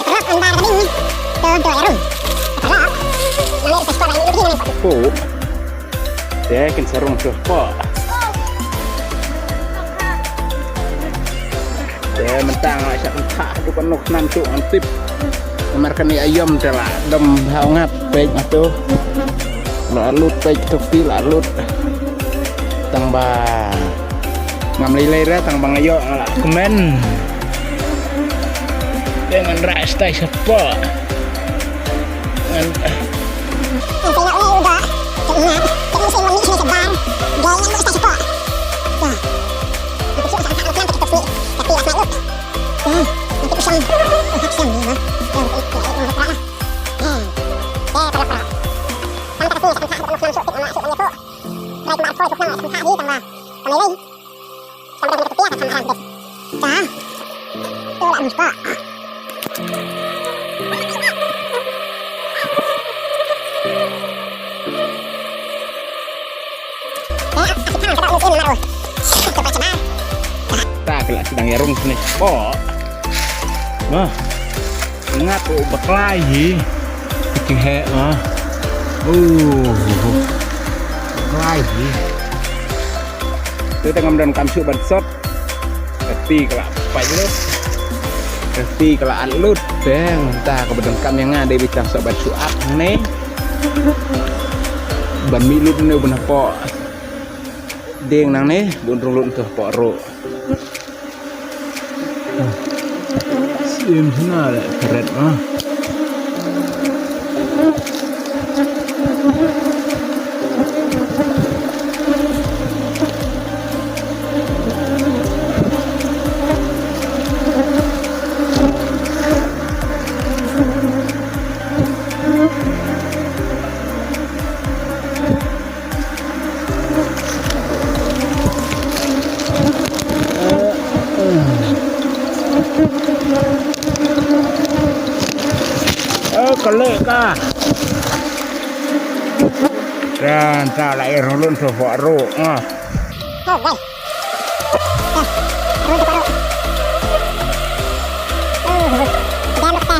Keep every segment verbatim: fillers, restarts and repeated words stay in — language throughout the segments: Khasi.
Ka rok ynda ka ding. To to ïa rung. Ka rok. Nang ïa ka spot nang ïa ka ding. Puk. Te kin sa rung tu pok. Te mynta nga sa kynthah tu kan nuk nam tu ngan tip. Namar kane aïom te la dom ha u ngat pek ma tu. La lut pek tu pi la lut. Tang ba ngam lei lei ra tang ba nga ïoh nga la kmen. Te ngan rah stai shapoh. Ngan Ta ka la sdang ïa rung sne. Bo. Bah. Ngat u baklai hi. Ki heh ma. Uh. Baklai hi. Tu tang ngam don kam shu ban sot. Kati ka la pait lut. Kati ka la at lut. Teng ta ka ba don kam ïa nga dei bi tang sot ban shu at hangne. Ban mih lut ne ban hapoh. Ding nangne bun rung lut tu hapoh ruh. Sim sna le peret ma. Ka leh ka. Kan ta la ir lun tu fo ru. Ah. Oh, gai. Ah, ru tu fo ru. Oh, dan ta.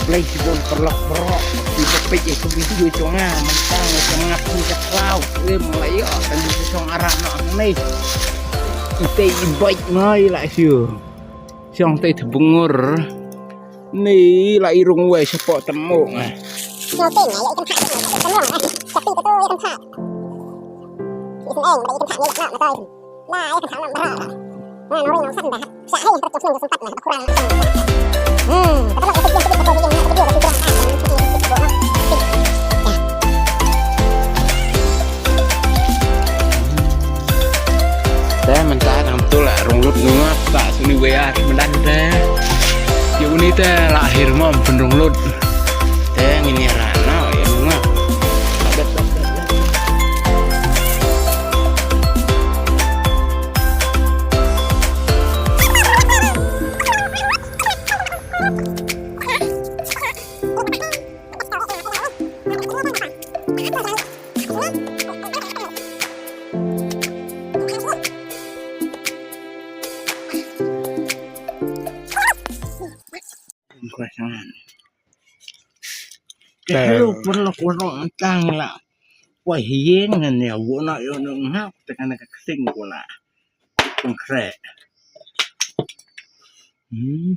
Khublei shibun paralok baroh kiba peit ïa ka video jong nga mynta, nga sngap ïa ka khlaw slim, la ïoh tang ka shong arah noh hangne. Ite i bait ngai la shu shong te thbngur. Ni la i rung wei shapoh tamo nga. Te mynta dang betul la rung lut nungap ta suni wei ar myndan te. Ïa uni te la akhir mo pynrung lut. Te ngin ïa rana ïa nungap. Hello, paralok, paralok, tang la. Wah, hieng ngan ya wona yo nang hap tekan ka ksing ko la. Kong kre. Hmm.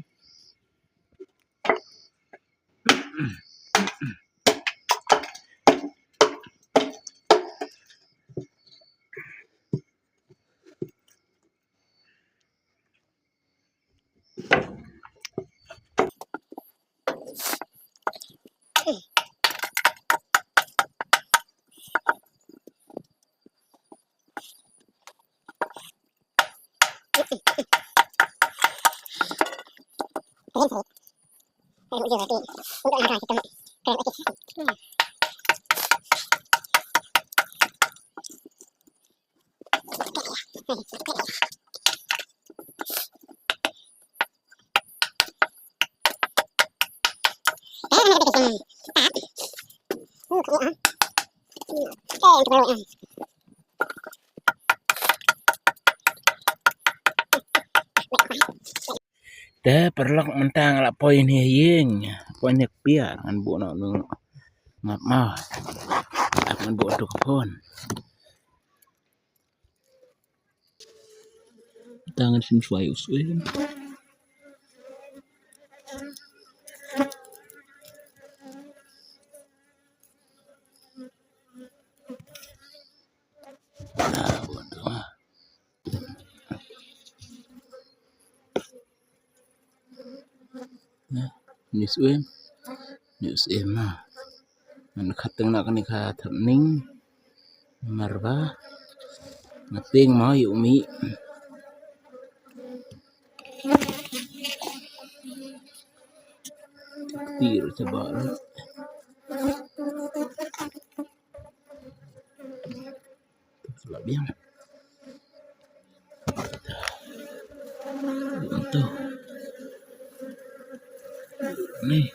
Te paralok mynta nga la poi ne ïing, poi ne kpiar ngan buh noh nu. Ngap ma. Ngan buh tu ka phone. Tangan sim suai us, eh. Ah, waduh. Nah, ni suem. Ni suem ah. Ngan khat teng na kani ka thap ning. Marba. Nga ting ma yu mi. Tir coba. Lah biang. Tuh. Nih.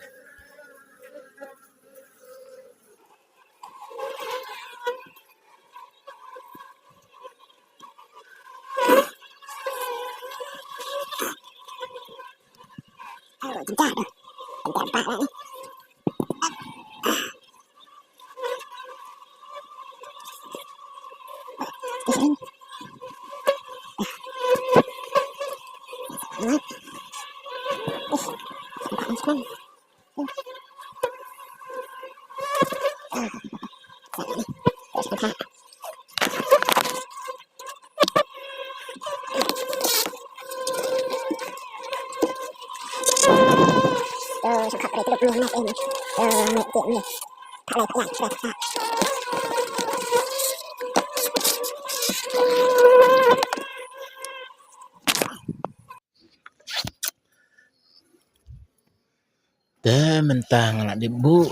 Te mynta nga la dep buh.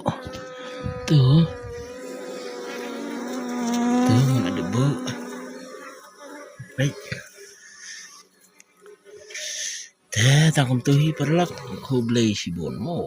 Tu. Tu nga la dep buh. Peit. Te tang kumtu hi paralok, khublei shibun mo.